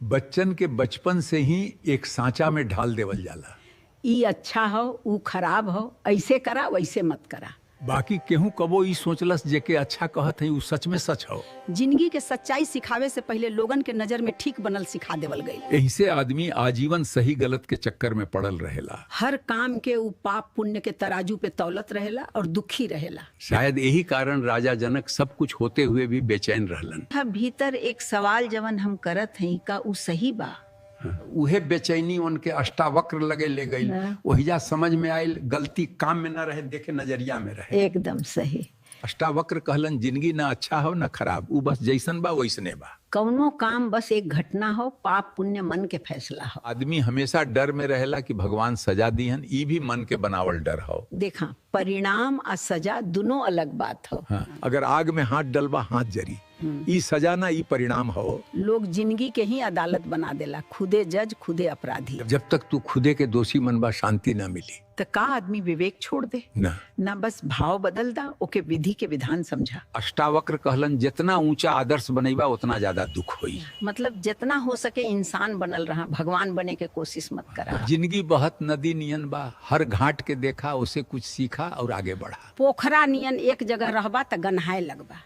बच्चन के बचपन से ही एक सांचा में ढाल देवल जाला। ई अच्छा हो, ऊ खराब हो, ऐसे करा वैसे मत करा। बाकी केहू कबो ई सोचलस जेके अच्छा कहत है ऊ सच में सच हो। जिंदगी के सच्चाई सिखावे से पहले लोगन के नजर में ठीक बनल सिखा देवल गई। एही से आदमी आजीवन सही गलत के चक्कर में पड़ल रहेला। हर काम के ऊ पाप पुण्य के तराजू पे तौलत रहेला और दुखी रहेला। शायद यही कारण राजा जनक सब कुछ होते हुए भी बेचैन रहलन। हाँ, भीतर एक सवाल जवन हम करत हई का ऊ सही बा? उहे बेचैनी उनके अष्टावक्र लगे ले गई। ओहिजा समझ में आयल गलती काम में ना रहे, देखे नजरिया में रहे। एकदम सही। अष्टावक्र कहलन जिंदगी ना अच्छा हो ना खराब, ऊ बस जैसन बा वैसने बा। कौनो काम बस एक घटना हो, पाप पुण्य मन के फैसला हो। आदमी हमेशा डर में रहेला कि भगवान सजा दीहन, ई भी मन के बनावल डर हो। देखा, परिणाम आ सजा दोनों अलग बात हो। हाँ, अगर आग में हाथ डलबा हाथ जरी, ई सजा ना ई परिणाम हो। लोग जिंदगी के ही अदालत बना देला, खुदे जज खुदे अपराधी। जब तक तू खुदे के दोषी मनबा शांति ना मिली। तो का आदमी विवेक छोड़ दे? ना ना, बस भाव बदल दा, ओके विधि के विधान समझा। अष्टावक्र कहलन जितना ऊंचा आदर्श बनैबा उतना ज्यादा दुख होई। मतलब जितना हो सके इंसान बनल रहा, भगवान बने के कोशिश मत करा। जिंदगी बहत नदी नियन बा, हर घाट के देखा, उसे कुछ सीखा और आगे बढ़ा। पोखरा नियन एक जगह रहबा त गन्हाए लगबा।